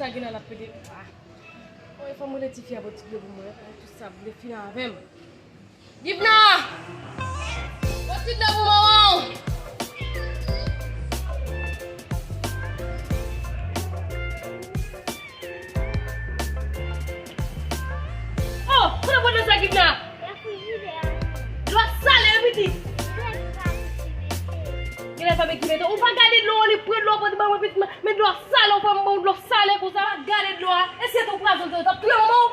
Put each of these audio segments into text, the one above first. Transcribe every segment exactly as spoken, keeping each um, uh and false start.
Sa gen la l ap pede. Ah. Oye, fò m rele tifi a pou ti dlo pou mwen. Tout sa vle fin avè m. Givna! Pran ti dlo pou manman w! Oh, kote w pran dlo sa, Givna? Nan frijidè a. Dlo sale, wi, pitit. Genlè pa mete, ou pa gade dlo an, li pran dlo, pran ban mwen, pitit, men dlo sale, ou pa ban m dlo sale konsa. Gade dlo a. E si se te yon pwazon l te, t ap touye manman w?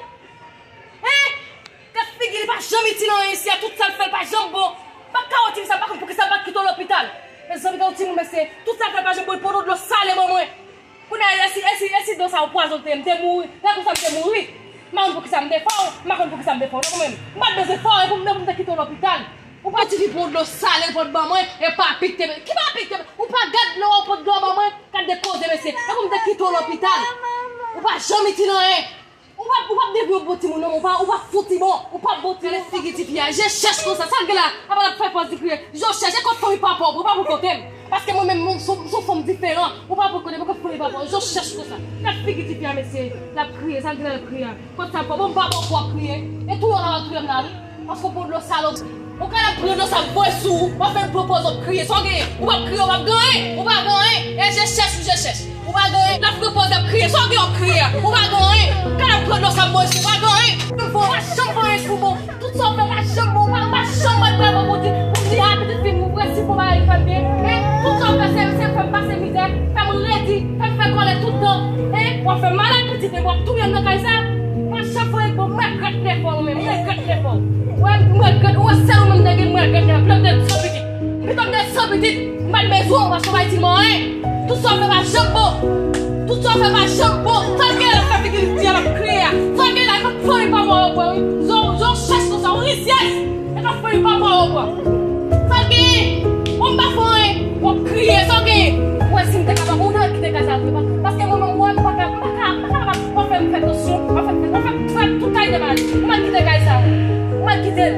Hein? Gad figi li, pa janm itil anyen isi a, tout sa l fè l pa janm bon. Pa kawotin sa, m pa konn poukisa l pa kite w lopital. Mezanmi, gade yon timoun mesye, tout sa l fè l pa janm bon, li pran yon dlo sale ban mwen. Kounye a, e si, e si, e si dlo sa yon pwazon l te ye, m te mouri. Lè konsa m te mouri. M pa konn poukisa m te fè w, m pa konn poukisa m te fè w non mwen menm. M pa t bezwen fè w, e pou m, e pou m te kite w lopital. Ou pa ti fi pran yon dlo sale, l pot ban mwen, e papi k te, ki papi k te, ou pa gad dlo a, ou pot dlo ban mwen, gad de koze mesye, e pou m te kite w lopital. Ou pa janm itil anyen. Ou p ap, ou p ap devni yon bon timoun non, ou pa, ou p ap fouti bon, ou p ap bon timoun. Gade figi tifi a, je chèch konsa, sa l gen la, apa l ap fè pòz li kriye. Je chèch, e kot fanmi papa w, ou pa pou kote m. Paske mwen menm, mwen, m se, m se yon fanm diferan, ou pa pou kote m, e kot fanmi papa w, je chèch konsa. Gade figi tifi a, mesye, l ap kriye, sa l gen la, l ap kriye a. Kot sa l fè, bon, m pa bon pou w ap kriye. E touye w la, w ap touye m la, wi. Paske w pran dlo sal, ou ka al pran dlo sal voye sou ou, w ap fè l pran pòz w ap kriye. Sa w genyen? Ou p ap kriye, ou p ap gen anyen. Ou pa gen anyen. E je chèch, ou je chèch. Ou pa gen anyen. L ap pran pòz l ap kriye. Sa w gen w ap kriye a? Ou pa gen anyen. Ka l ap pran dlo sal voye sou ou, ou pa gen anyen. Ou pa janm fè anyen pou bon. Tout sa w fè pa janm bon. Ou pa, ou pa janm mande Bondye pou m di a pitit fi m ou prensip bon bagay li fè m byen. Hein? Tout sa w fè se, se fè m pase mizè, fè m redi, fè m fè kòlè tout tan. Hein? W ap fè m malad pitit, epi w ap touye m nan kay sa. Mwen chak fwa bon, m regrèt lefò mwen menm, m regrèt lefò. Wè, m regrèt, wè, sèl ou menm m te gen, m regrèt lefò. Pito m te san pitit. Pito m te san pitit, m pa t bezwen w, paske w pa itil mwen anyen. Tout sa w fè pa janm bon. Tout sa w fè pa janm bon. Sa l gen la fè figi l di a l ap kriye a. Sa l gen la, e fanmi pa mwen yo pran, wi. Zo, zo chèch konsa, w rizyèz. E pa fanmi papa w pran. Sa l genyen? Bon, m pa fè anyen. W ap kriye, sa w genyen? Ou wè si m te kapab, ou te kite kay sa vre, pa-, paske mwen menm, mwen, m pa ka, m pa ka, m pa ka, w ap fè m fè tansyon, w ap fè m fè, w ap fè m fè tout kalite maladi. Ou mèt kite kay sa. Ou mèt kite l.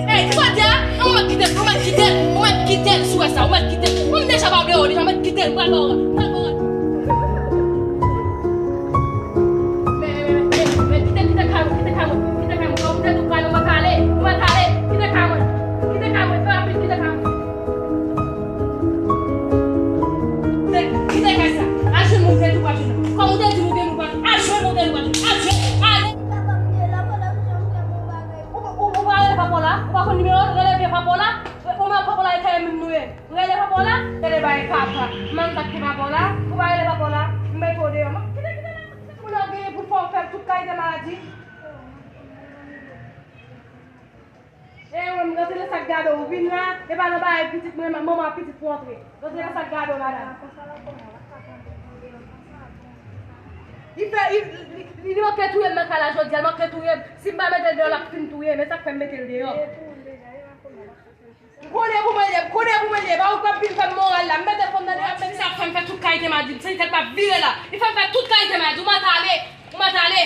Ey, ki sa w di a? Ou mèt kite l, ou mèt kite l, ou mèt kite l, si w wè sa, ou mèt kite l. Mwen m deja pa vle w deja, mèt kite l, m pral ba w rad, m pral ba w rad. Men, men, men, men, kite, kite kay mwen, kite kay mwen, kite kay mwen. Kòm ou te di w pral, ou mèt ale, ou mèt ale, kite kay mwen, kite kay mwen, fè rapid, kite kay mwen. Kite, kite kay sa. Al jwenn moun ou te di w pral jwenn nan. Kòm ou te di nou te nou pral, al jwenn moun ou te di w pral jwenn. Al jwenn, ale. Ou, ou, ou pa rele papa w la? Ou pa konn nimewo l? Rele vye papa w la. Ou menm papa w la e kay menm nou ye. Rele papa w la, rele bay papa. Manman ki papa w la, ou pa rele papa w la, m mete w deyò. Kite, kite la, kite moun nan genyen pou fè w fè tout kalite maladi. E mwen, m rantre nan sa k gade w, ou vin la, e pa nan bagay pitit mwen, manman pitit pou antre. Rantre nan sa k gade w, madanm. Li fè, li, li, li, li manke touye m nan kay la jodi a, li manke touye m. Si m pa mete l deyò, l ap fin touye m. E sa k fè m mete l deyò. M konnen pou mwen l ye, m konnen pou mwen l ye. Pa ou k ap vin fè m moral la. M mete fanm nan deyò, m mete sa ap fè m fè tout kalite maladi. Se li tèt m ap vire la. Li fè m fè tout kalite maladi. Ou mèt ale. Ou mèt ale.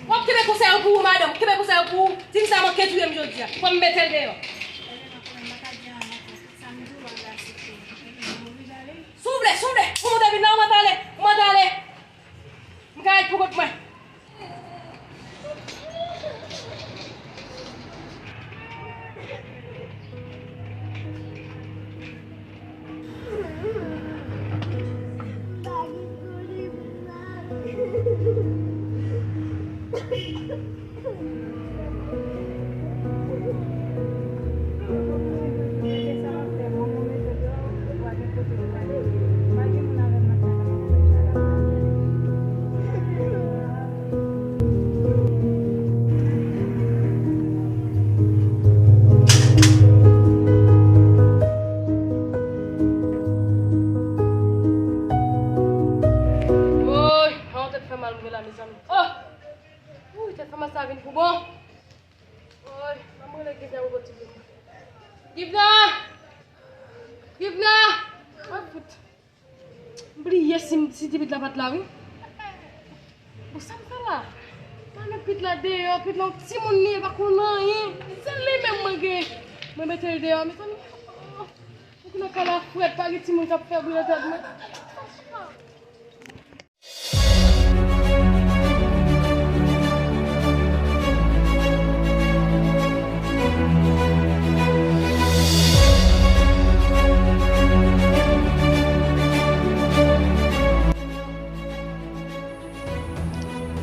W ap kenbe konsèy yo pou ou, madanm. Kenbe konsèy yo pou ou. Timoun sa manke touye m jodi a. Fò m mete l deyò. Si w vle, si w vle. Ou monte vin la, ou mèt ale. Ou mèt ale. M ka ret pou kont mwen. Woy, an tèt fè mal mwen la, mezanmi. Oh! Woy, tèt fè mal sa vin pou bon. Woy, ban m rele Givna pou pote ti dlo. Givna! Givna! Mwen fout. M bliye si, si ti pit la pa t la, wi. Bon, sa m fè la? Pa met pit la deyò, pit la yon timoun li ye, pa konn anyen. Sèl li menm mwen gen. Mwen mete l deyò, mezanmi. Mwen konnen kay la frèt, pa gen timoun k ap fè bri nan tèt mwen.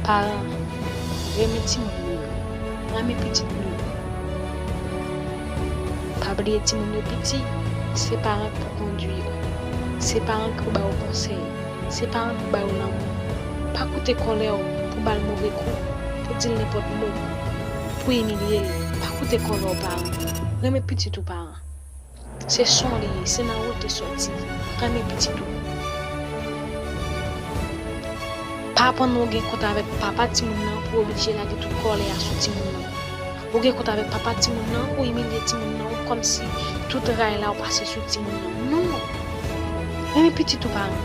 Paran, renmen timoun nou yo, renmen pitit nou yo. Pa bliye timoun yo piti, se paran k pou kondui yo, se paran k pou ba yo konsèy, se paran k pou ba yo lanmou. Pa koute kòlè w pou ba l move kou, pou di l nenpòt mo, pou imilye l. Pa koute kòlè w paran, renmen pitit ou paran. Se san w li ye, se nan ou l te sòti. Renmen pitit ou. Pa aprann ou gen kont avèk papa timoun nan pou oblije lage tout kòlè a sou timoun nan. Ou gen kont avèk papa timoun nan pou imilye timoun nan kòmsi tout ray la ou pase sou timoun nan. Non! Renmen pitit ou paran.